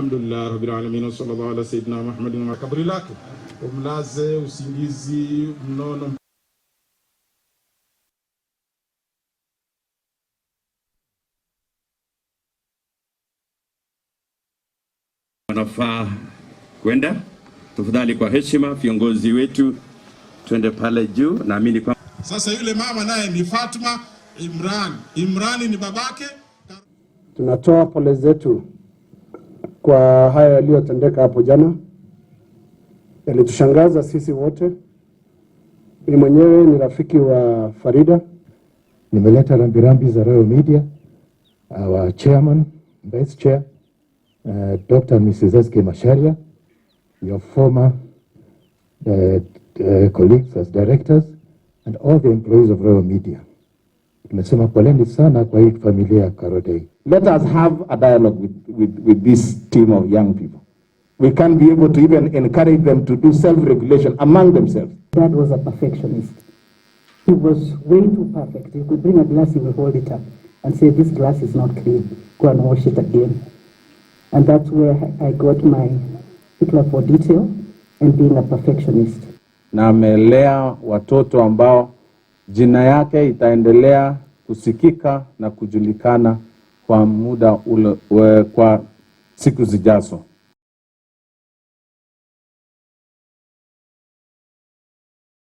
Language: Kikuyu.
Alhamdulillah rabbil alamin wa sallallahu ala sayyidina Muhammadin wa kaburi lake umlaze usingizi mnono. Wanafaa kwenda. Tafadhali kwa heshima, viongozi wetu twende pale juu. Naamini kwa Sasa yule mama naye ni Fatma Imran. Imrani ni babake. Tunatoa pole zetu kwa haya yaliyotendeka hapo jana, yalitushangaza sisi wote. Mimi mwenyewe ni rafiki wa Farida. Nimeleta rambirambi za Royal Media, our chairman, vice chair, Dr. and Mrs. S.K. Macharia, your former colleagues as directors, and all the employees of Royal Media. Tumesema poleni sana kwa hii familia ya Karodei. Let us have a dialogue with this team of young people. We can be able to even encourage them to do self-regulation among themselves. Dad was a perfectionist. He was way too perfect. You could bring a glass, he would hold it up and say, "This glass is not clean. Go and wash it again." And that's where I got my stickler for detail and being a perfectionist. Na amelea watoto ambao jina yake itaendelea kusikika na kujulikana kwa muda ule, kwa siku zijazo.